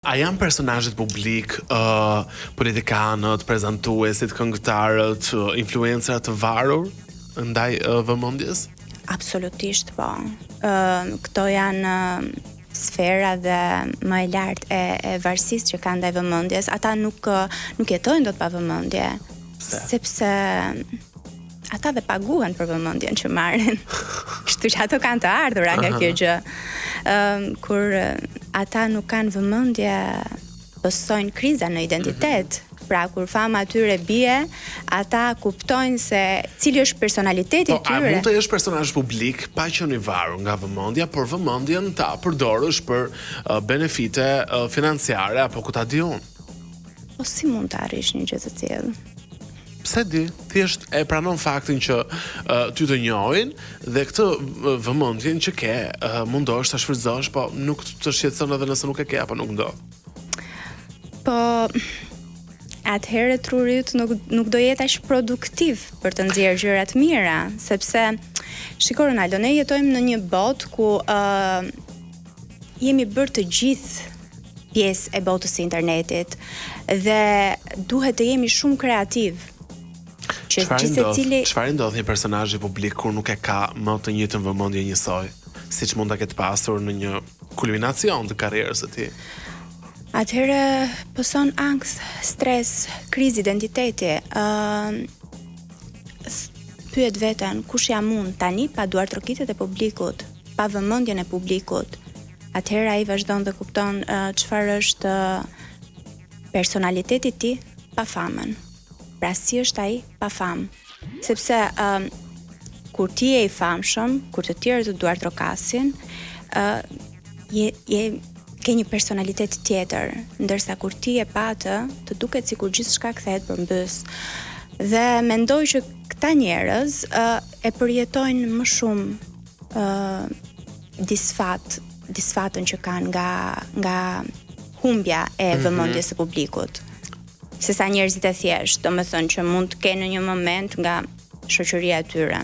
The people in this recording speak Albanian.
A janë personazhet publik, uh, politikanët, prezantuesit, këngëtarët, influencerat të varur ndaj uh, vëmendjes? Absolutisht po. Ë uh, këto janë sfera dhe më e lartë e, e varësisë që kanë ndaj vëmendjes. Ata nuk nuk jetojnë dot pa vëmendje. Pse? Sepse ata dhe paguhen për vëmendjen që marrin. Kështu që ato kanë të ardhura nga kjo gjë. Ëm kur ata nuk kanë vëmendje, pësojnë kriza në identitet. Mm -hmm. Pra kur fama e tyre bie, ata kuptojnë se cili është personaliteti po, i tyre. Po, a mund të jesh personazh publik pa qenë i varur nga vëmendja, por vëmendjen ta përdorësh për uh, benefite uh, financiare apo ku ta di unë? Po si mund të arrish një gjë të tillë? S'e di, thjesht e pranon faktin që uh, ty të njohin dhe këtë vëmendjen që ke, uh, mundohesh ta shfrytëzosh, po nuk të shqetëson edhe nëse nuk e ke apo nuk ndodh. Po atëherë truri yt nuk nuk do jetë aq produktiv për të nxjerrë gjëra të mira, sepse shiko Ronaldo, ne jetojmë në një botë ku ë uh, jemi bërë të gjithë pjesë e botës së internetit dhe duhet të jemi shumë kreativ. Që çfarë gjithsecili çfarë i ndodh një personazhi publik kur nuk e ka më të njëjtën vëmendje njësoj, siç mund ta ketë pasur në një kulminacion të karrierës së tij? Atëherë pëson ankth, stres, krizë identiteti, ë uh, pyet veten kush jam unë tani pa duartrokitjet e publikut, pa vëmendjen e publikut. Atëherë ai vazhdon dhe kupton çfarë është personaliteti i tij pa famën. Pra si është ai pa famë? Sepse ë kur ti je i famshëm, kur të tjerët të duartrokasin, ë je je ke një personalitet tjetër, ndërsa kur ti je pa atë, të duket sikur gjithçka kthehet përmbys. Dhe mendoj që këta njerëz ë e përjetojnë më shumë ë disfat, disfatën që kanë nga nga humbja e mhm. vëmendjes mm -hmm. së publikut. Sesa njerëzit e thjeshtë, domethënë që mund të kenë në një moment nga shoqëria e tyre.